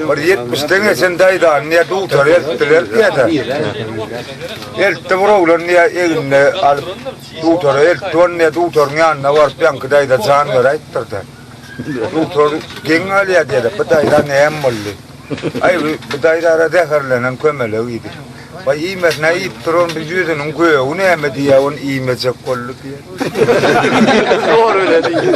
Bir ýetmişden geçen daýzany diýýär, dugtara eltdiler diýýär-de. Eltdi bir oglan diýýär, egnine alyp dugtara eltdi, ony diýýär, dugtaryň ýanyna baryp ýaňky daýza jan beräýipdir-de. Dugtar geň galýar diýýär-de, bu daýza näme boldy? Aý, bu daýza-ra zäherlenen kömelek iýdi. Waý, iýmesine iýip duran bu ýüzüniň gögi näme diýýär, ony iýmejek boldy diýýär. Dogry bilen iýdi.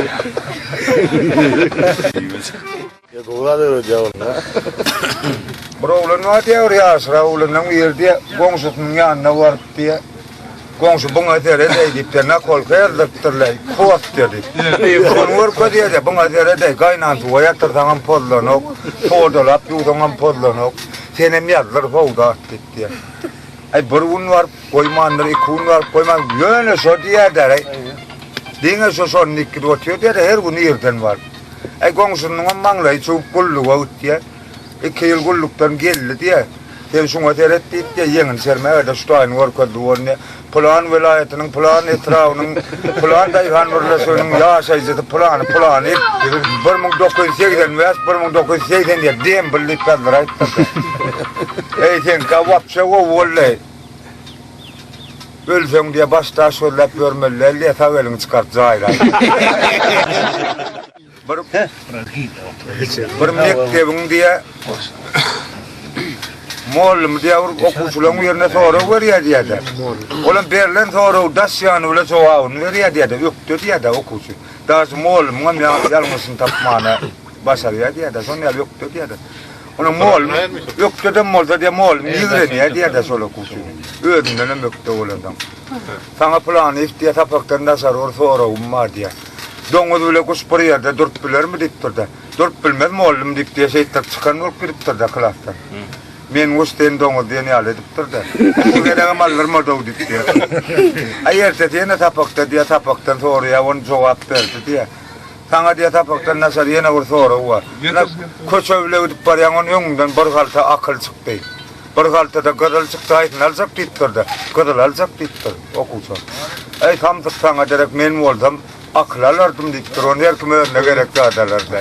Bir oglan bar diýýär, bir ýaşrak oglanlaryň biri diýýär, goňşusynyň ýanyna baryp diýýär, Goňşy buňa seret-eý diýipdir, nakolka ýazdyrypdyrlaý, kostýa diýip. Şony görkezýär-de, buňa seret-eý, gaýnan suwa ýatyrsaňam pozlanok, sodalap ýuwsaňam pozlanok, senem ýazdyr sowdat diýip diýýär. Aý, bir gün baryp goýmandyr, iki gün baryp goýmandyr, ýöne şo diýýär-dä, diňe şo şony diýip gidip otyr diýýär-de, her gün irden baryp. Aý, goňşynyňam maňlaýy çüwüp gulluga gitýär. Iki ýyl gullukdan geldi diýýär. Sen şuňa seret diýip diýýär, ýeňini sermäge-de şu taýyny görkezdi boldy. Pylan welaýatynyň pylan etrabynyň pylan daýhan birleşiginiň ýaşaýjysy pylany pylany 1985, 1987 dembl diýip ýazdyraýypdyr-da. Eý, seňkä wapşe gowy boldy. Ölseň diýýär, baş daş gözläp ýörmeli däl diýýär, sag eliňi çykaryp jaýlaý. Bir bir mekdebiň diýe mollumy diýe bir okuwçylaryň birine sorag berýär diýýär-de. Olam berlen soragy daş ýany bilen jogabyny berýär diýýär-de, ökde diýýär-de okuwçy. Daşy mollumyň hem ýalňyşyny tapmana başarýar diýýär-de, şonuň ýaly ökde diýýär-de. Onuň mollum ökdedem bolsa diýýär, mollum ýigrenýär diýýär-de şol okuwçyny. Özünden hem ökde bolansoň. Saňa pylanyýew diýýär, sapakdan daşary bir soragym bar diýýär. Doňuz bile guş bir ýerde durup bilermi diýipdir-de. Durup bilmez mollum diýip diýýär, şeýtdirip çykan bolup gidipdir-de klasdan. Men guş, sen doňuz diýen ýaly edipdir-de. Bu gezegem aldyrmad-ow diýip diýýär. Aý ertesi ýene sapakda diýýär, sapakdan soraýar, ony jogap berdi diýýär. Saňa diýýär sapakdan daşary ýene bir sorag bar. Köçe bile gidip barýaň, onuň öňüňden bir halta akyl çykdy. Bir haltada gyzyl çyksa haýsyny aljak diýipdir-de, gyzyl aljak diýipdir okuwçy. Äý, samsyk saňa derek men bolsam akyl alardym diýipdir, ony her kim özüne gerek zat alar-da.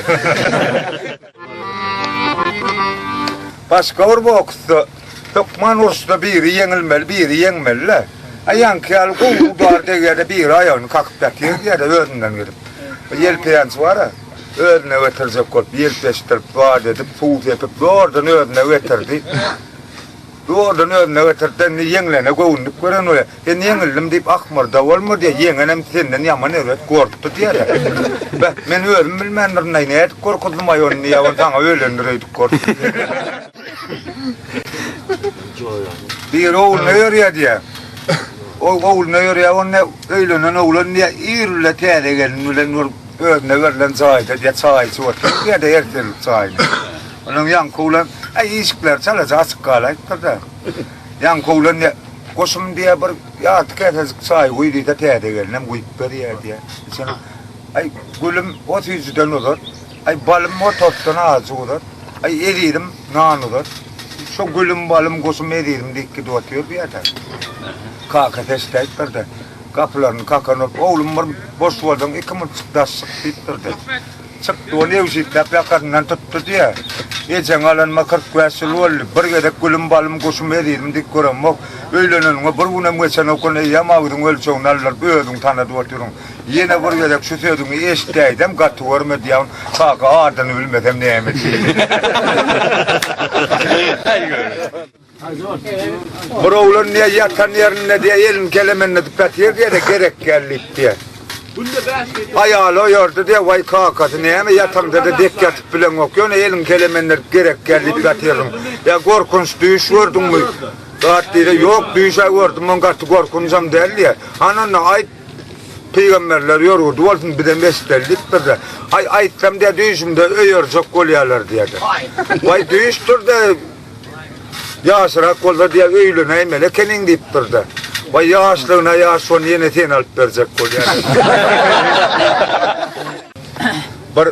Başga bir boksda hökman uruşda biri ýeňilmeli, biri ýeňmeli-le. Aý, ýaňky ýaly gowy udar degýär-de biri aýagyny kakyp ýatyr diýýär-de özünden gidip. Ýelpeýänçi bar-a. Özüne getirjek bolup, ýelpeşdirip, zat edip, suw sepip, zordan özüne getirdi. Zordan özüne getirdi, indi ýeňlene göwünlik beren bolýar. Sen ýeňildim diýip ahmyrda bolma diýýär, ýeňenem senden ýaman erbet gorkdy diýýär. Beh, men özüm bilmändirin-aý, nädip gorkuzdym-aý ony diýýär, ony saňa ölendir öýdüp gorkdum. Biri ogluna ýörýär diýýär. O ogluna ýörýär, onda öýlenen oglan diýýär, ir bile täze gelin bilen bir Özüne berlen jaýda diýýär, çaý içip otyr diýýär-de, ertirlik çaýyny. Onuň ýaňky oglan, Äý, işikleri çalaja açyk galaýypdyr-da. Ýaňky oglan diýýär, Goşum diýýär, bir ýarty käsejik çaý guý diýse, täze gelinem guýup berýär diýýär. Içen, Aý, gülüm, o süýjüden uzat. Aý, balym, o tortdan azajyk uzat. Aý, ezizim, nan uzat. Şo gülüm, balym, guşum, ezizim diýip gidip otyr diýýär-de. Kakasy eşidäýipdir-de. Gapylaryny kakan bolup, Oglum, bir boş bolsaň, iki murtjyk daş çyk diýipdir-de. Çykdy, ony ewşikläp ýakasyndan tutdy diýýär. Ejeňi alanyma 45 ýyl boldy. Bir gezek gülüm, balym, guşum, ezizim diýip göremok. Öýleneniňe bir günem geçenok, ony eýýäm agzyň ölçegini aldyryp, özüň tanadyp otyryň. Ýene bir gezek şu sözüňi eşidäýsem, gaty görme diýýär. Kaka, adyny bilmesem näme diýeýin. Bir oglan diýýär, ýatan ýerinde diýýär, elini kelemenledip ýatyr diýýär-de, gerek gel diýip diýýär. Aýaly oýardy diýýär, waý kakasy näme ýataňda-da dek ýatyp bileňok, ýöne eliňi kelemenledip gerek gel diýip ýatyrsyň. Ýa gorkunç düýş gördüňmi? Zat diýse, ýok düýş-ä gördüm, oň gaty gorkunjam däl diýýär. Hany onda aýt, pygamberler ýörgüdi bolsun, bizem eşideli diýipdir-de. Aý, aýtsam diýýär, düýşümde öýerjek bolýarlar diýýär-de. Waý düýşdür-de, Ýaşrak bolsa diýýär, öýlenäýmeli ekeniň diýipdir-de. Waý, ýaşlygyna ýaş ony ýene sen alyp berjek bolýar. Bir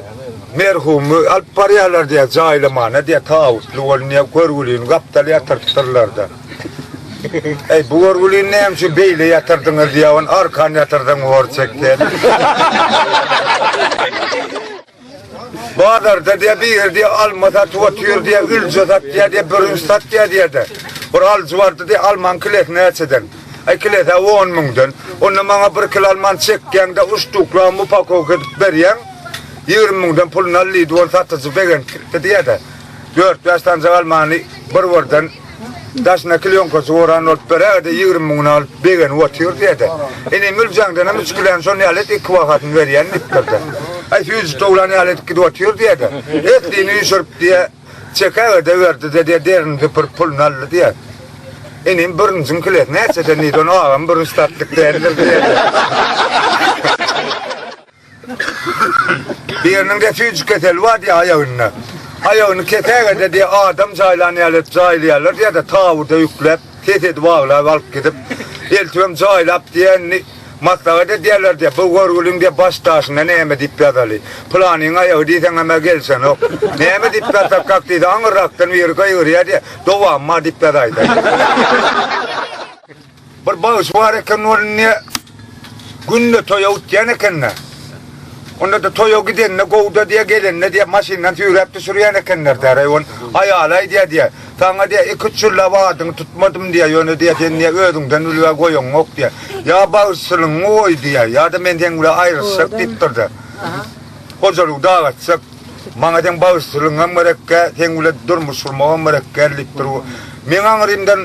merhumy alyp barýarlar diýýär, jaýlamana diýýär, tabutly bolun diýýär, görgülini gapdal ýatyrypdyrlar-da. Eý, bu görgülini näme üçin beýle ýatyrdyňyz diýýär, ony arkan ýatyrsaň hor çekýär. Bazarda diýýär, biri diýýär, alma satyp otyr diýýär, ülje satýar diýýär, bürünç satýar diýýär-de. Bir alyjy bardy diýýär, almaň kilesi näçeden? Aý, kilesi-ä on müňden. Onda maňa bir kilo almany çekýäň-de, uştuklam upakowka edip berýäň. 20 müňden puluny al diýdi, ol satyjy begenip gitdi diýýär-de. Dört-bäş sanjak almany bir-birden daşyna klýonkasy oran bolup berägede 20 müňüni alyp begenip otyr diýýär-de. Inim Üljaňdanam üç kilony şon ýaly et iki bahasyny berýän diýipdir-de. Aý süýji towlan ýaly edip gidip otyr diýýär-de. Etlini üýşürip diýýär, çekägede berdi-de diýýär, derini süpürip puluny aldy diýýär. Inim bürünjiň kilesi näçeden diýdi, ony agam bürünç satlyk däldir diýýär-de. Biriniň-de süýji keseli bar diýýär aýagynda. Aýagyny kesägede diýýär, adam jaýlan ýaly edip jaýlaýarlar diýýär-de, tabyda ýükläp, ses edip aglap alyp gidip, eltibem jaýlap diýýär, indi maslahat edýärler diýýär, bu görgüliň diýýär, baş daşynda näme diýip ýazaly. Pylanyň aýagy diýseňem-ä gelşenok. Näme diýip ýazsakkak diýse, aňyrrakdan biri gygyrýar diýýär, dowamy bar diýip ýazaýda. Bir bagşy bar eken ol indi günde toýa gitýän ekende. Onda da toýa gidende gowda diýe gelende diýe maşyndan süýräp düşürýän ekenler däre ol aýaly aýdýar diýe. Saňa diýe 2-3 ýyllap adyňy tutmadym diýe ýöne diýe sen diýe özüňden ülge goýaňok diýe. Ýa bagşylygyňy goý diýe ýa-da men seň bilen aýryşjak diýipdir-de. Hojalygy dagatjak. Maňa seň bagşylygyňam gerekkä, seň bilen durmuş gurmagam gerekkä diýipdir. Meň aňrymdan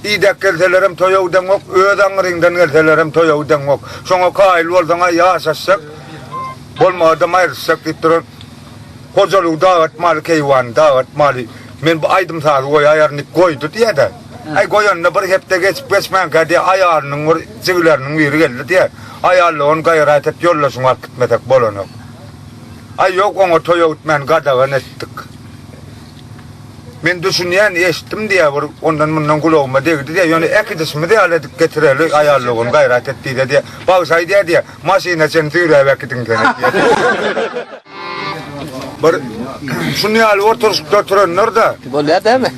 Idäp gelselerem toýa gideňok, öz aňryňdan gelselerem toýa gideňok. Şoňa kaýyl bolsaň-a ýaşaşjak, bolmadam aýryşjak diýip duran hojalygy dagatmaly, keýwany dagatmaly. Men bu aýdym-sazy goýaýaryn diýip goýdy diýýär-de. Aý, goýanyna bir hepde geçip-geçmänkä diýýär, aýalynyň bir jigileriniň biri geldi diýýär. Aýal ony gaýrat et, ýoldaşyňy alyp gitmesek bolanok. Aý, ýok, oňa toýa gitmäni gadagan etdik. Men düşünýän, eşitdim diýýär, bir ondan-mundan gulagyma degdi diýýär, ýöne äkidişimiz ýaly edip getireli, aýal dogan gaýrat et diýse diýýär, bagşy aýdýar diýýär, maşyna çenli süýräp äkidiň seni diýýär. Bir şuny ýaly oturyşykda oturanlar-da. Bolýar dämi?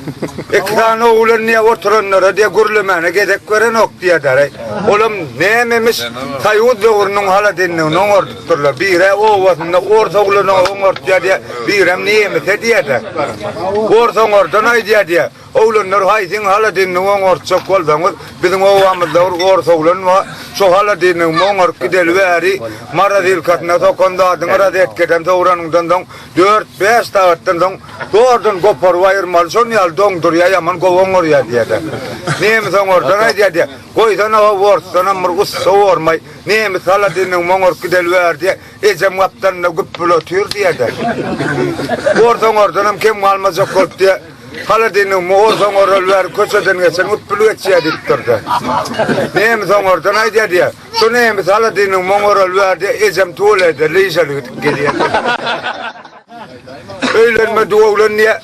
Iki sany oglan diýýär, oturanlara diýýär, gürlemäne gezek berenok diýýär-dä. Olam nämemiş, soýuz döwrüniň haladenligini oňardypdyrlar. Biri obasynda ors oglany oňartýar diýýär, birem nemise diýýär-de. Ors oňardan aýdýar diýýär. Oglanlar haýsyň haladenligi oňartjak bolsaňyz, biziň obamyzda bir ors oglan bar. Şo haladenligimi oňaryp gideli bäri, marazilkasyna sokan zadyňy rozetkeden sogranyňdan soň Dört-bäş sagatdan soň zordan goparyp aýyrmaly, şon ýaly doňdurýar, ýaman gowy oňarýar diýýär-de. Nemis oňardan aýdýar diýýär, Goýsana-how, orsdanam bir ussa bormaý, nemis holodilnigimi oňaryp gideli bäri diýýär, ejem gapdalynda güpbül otyr diýýär-de. Ors oňardanam kem galmajak bolup diýýär, holodilnigimi ors oňaraly bäri köçeden geçen güpbül geçýär diýipdir-de. Nemis oňardan aýdýar diýýär, Şu nemis holodilnigimi oňaraly bäri diýýär, ejem tuwalete lyžaly gidip gelýär. Öýlenmedik oglan diýýär,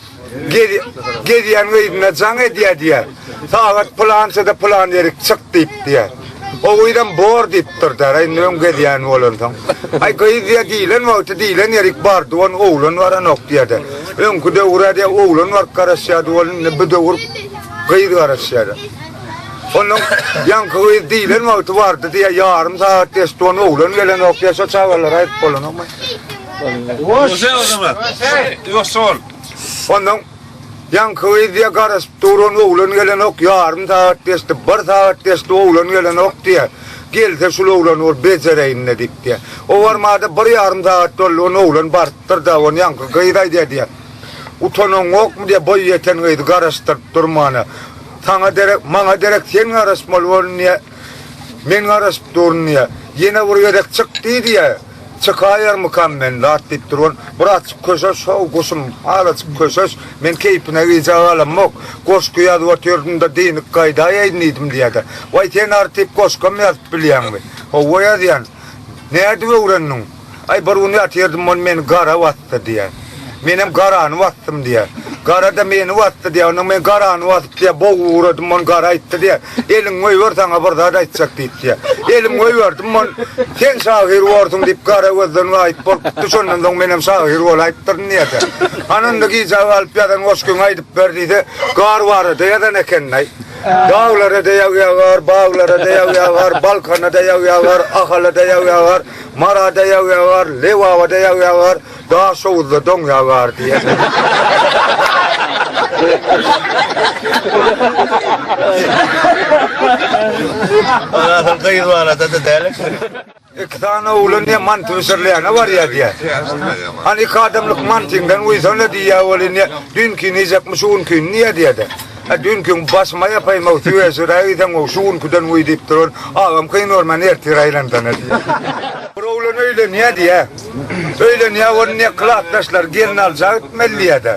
gezýän gyzyna jaň edýär diýýär. Sagat pylançada pylan ýerik çyk diýip diýýär. O gyzam bor diýipdir däl, indi öň gezýän bolansoň. Aý gyz diýýär, diýlen wagty diýlen ýerik bardy, ony oglan baranok diýýär-de. Öňki döwür-ä diýýär, oglan baryp garaşýardy, ol indi bu döwür gyz garaşýar. Ondan ýaňky gyz diýlen wagty bardy diýýär, ýarym sagat geçdi, ony oglan gelenok diýýär, şo çagalara aýdyp bolanokmy? Ondan ýaňky gyz diýýär, garaşyp dur, ony oglan gelenok, ýarym sagat geçdi, bir sagat geçdi, oglan gelenok diýýär. Gelse şul oglany bir bejereýin-le diýip diýýär. O barmada bir ýarym sagat boldy, ony oglan barypdyr-da, ony ýaňky gyz aýdýar diýýär. Utanaňokmy diýýär, boýy ýeten gyzy garaşdyryp durmana. Saňa derek, maňa derek sen garaşmaly bolun diýýär. Men garaşyp durun diýýär. Ýene bir gezek çyk diý diýýär. Çykaýarmykam men zat diýip duran. Birazjyk köşeş how guşum, azajyk köşeş. Men keýpine gijä galamok. Goşgy ýazyp otyrdym-da dynyp gaýdaýaýyn diýdim diýýär-de. Waý sen artyp goşgam ýazyp bilýäňmi? Hawa ýazýan. Nädip öwrendiň? Aý bir gün ýatyrdym ol meni gara basdy diýýär. Menem garany basdym diýýär. Gara-da meni basdy diýýär. Ondan men garany basyp diýýär, bogup ugradym, ony gara aýtdy diýýär. Eliňi goýber saňa bir zat aýtjak diýip diýýär. Elimi goýberdim ol sen şahyr borsuň diýip gara gözden gaýyp bolup gitdi. Şondan soň menem şahyr bolaýypdyryn diýýär-de. Hany onda gijä galyp ýazan goşgyňy aýdyp ber diýse, gar barada ýazan eken-laý. Daglara-da ýagýar gar, baglara-da ýagýar gar, Balkana-da ýagýar gar, Ahala-da ýagýar gar, Marada ýagýar gar, Lebaba-da ýagýar gar. Daşoguzda doňýa bar diýýär. Asyl gyz barada-da däl eken. Iki sany oglan diýýär, manty bişirilýäne barýar diýýär. Hany iki adamlyk mantyňdan guýsana diýýär welin diýýär, düýnkini iýjekmi, şu günkini diýýär diýýär-de. Hä, düýnkiň başyma ýapaýmaw, tüweşiräk iýseň gowy, şu günküden guý diýip duran agam kyn görmän ertir aýlansana diýýär. Bir oglan öýlenýär diýýär. Öýlenýär ony ne klasdaşlar gelin aljak gitmeli diýýär-de.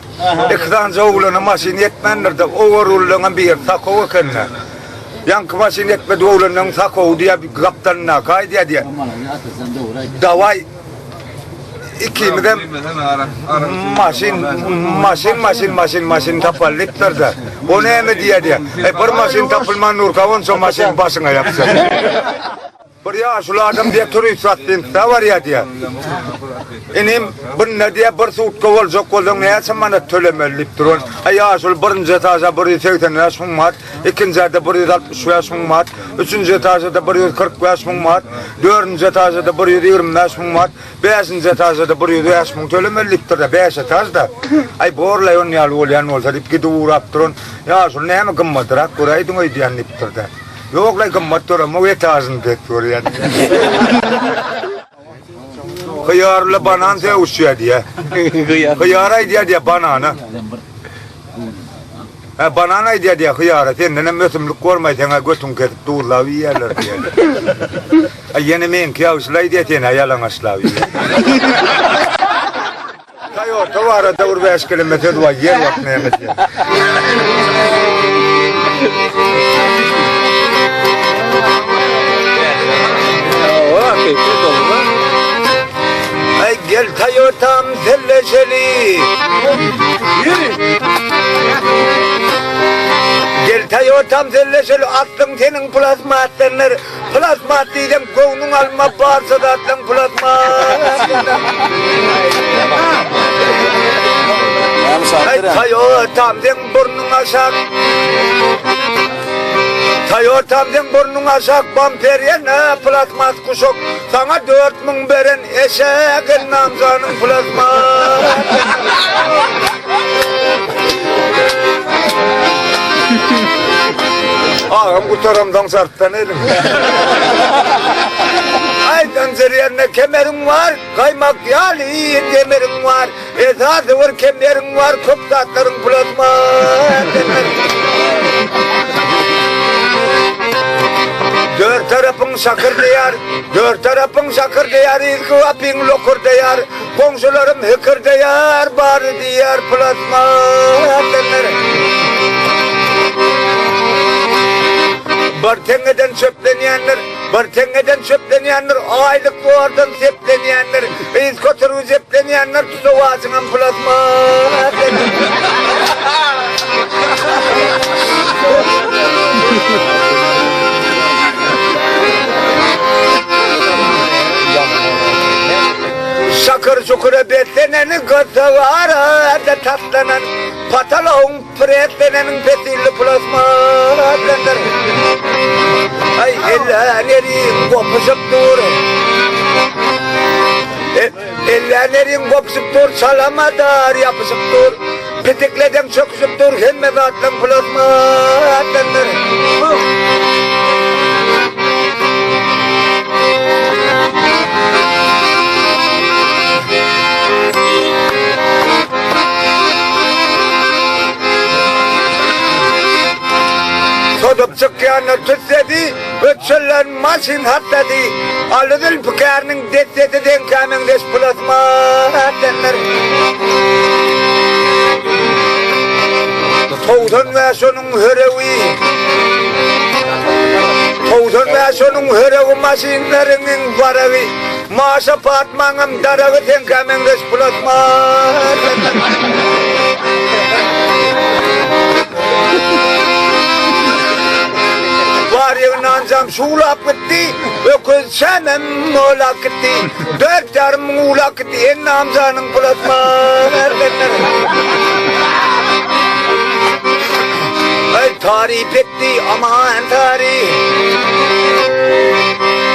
Iki sanyja oglana maşyn ýetmändir-de, owarullaňam biri sakow eken-de. Ýaňky maşyn ýetmedik oglanlaň sakowy diýýär, gapdalyndaky aýdýar diýýär. Dawaý ikimizem maşyn, maşyn, maşyn, maşyn, maşyn tapaly diýipdir-de. O näme diýýär diýýär. Eý, bir maşyn tapylman durka onça maşyn başyňa ýapjak. Bir ýaşuly adam diýýär, turist gostintsa barýar diýýär. Inim, bunda diýýär, bir sutka boljak bolsaň näçe manat tölemeli diýip duran. A ýaşuly birinji etaža 185 müň manat, ikinji etažda 165 müň manat, üçünji etažda 145 müň manat, dördünji etažda 125 müň manat, bäşinji etažda 105 müň tölemeli diýipdir-de, bäş etažda. Aý, borlaý on ýaly bolýan bolsa diýip gidip ugrap duran. Ýaşuly näme gymmadrak göräýdiň öýdýän diýipdir-de. Ýok-laý gymmat göremok etažyny pes görýän. Hyýar bilen banan sögüşýär diýýär. Hyýar aýdýar diýýär banana. Hä banan aýdýar diýýär hyýara sendenem ösümlik bolmaý seňä götüňi kesip duzlap iýerler diýýär. Aý ýene meňki ýagşylaý diýýär sen-ä ýalaňaçlap iýýär. Toyota barada bir bäş keleme söz bar, ýer bak näme diýýär. Aý gel Toyotam selleşeli. Ýürü. Gel Toyotam selleşeli, aslyň seniň plazmatdandyr. Plazmat diýsem göwnüň alma barça zatlaň plazmat. Aý Toyotam seň burnuň aşak. Toyotam seň burnuň aşak bamper ýene plazmat kuşak. Saňa 4000 beren eşek ennamjanyň plazmat. Agam gutaramsoň çarpdan elim. Aý zynjyr ýerine kemeriň bar, gaýmak ýaly demiriň bar. Esasy bir kemeriň bar, köp zatlaryň plazma. Dört tarapyň şakyrdaýar, dört tarapyň şakyrdaýar, yzky gapyň lokurdaýar. Goňşularym hikirdeýär, bary diýýär plazma demir. Bir teňňeden çöplenýändir, bir teňňeden çöplenýändir, aýlyk zordan seplenýändir, yz kötürgi jeplenýändir, tutawajyňam plazma demir. Şakyr-şukura besleneni gyzygara-da taslanan patalogyň presleneniň pesilli plastmasdandyr. Aý, ellän eriň gopuşyp dur. Ellän eriň gopuşyp dur, çalamadar ýapyşyp dur. Pitikledeň çöküşip dur, hemme zatlaň plastmasdandyr. Sozup çykýanlar tüssesi, ötüşenleriň maşyn hassasy, Aly Zülpükarnyň dessesi seňkä meňzeş plastmasdandyr. 95 onuň hörewi. 95 onuň hörewi maşynlaryňyň waragy. Maşa Patmaňam daragy seňkä meňzeş plastmas. Bar ýygnanjam şuwlap gitdi, öküzçämem molap gitdi. Dört ýarym müň uwlap gitdi, Ennamjanyň plastmas. Aý taryp etdi, aman taryp.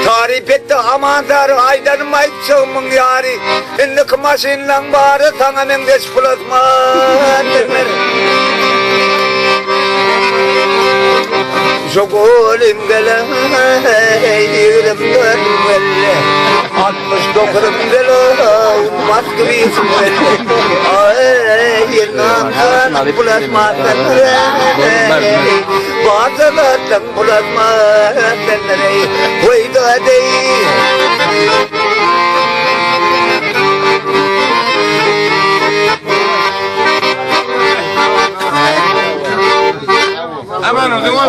Taryp etdi. Aman Sary aýdanym aýtjagymyň ýary. Indiki maşynlaň bary saňa meňzeş plazma demir. Žigulim gelen 24 welle 69 gelen Moskwiçim welle Aý ýygnamdan plazma Barjalardan plazma demir Goýda deý.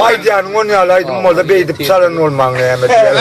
Aýdýanyň on ýaly aýdym bolsa beýdip çalan bolmaň näme diýýär.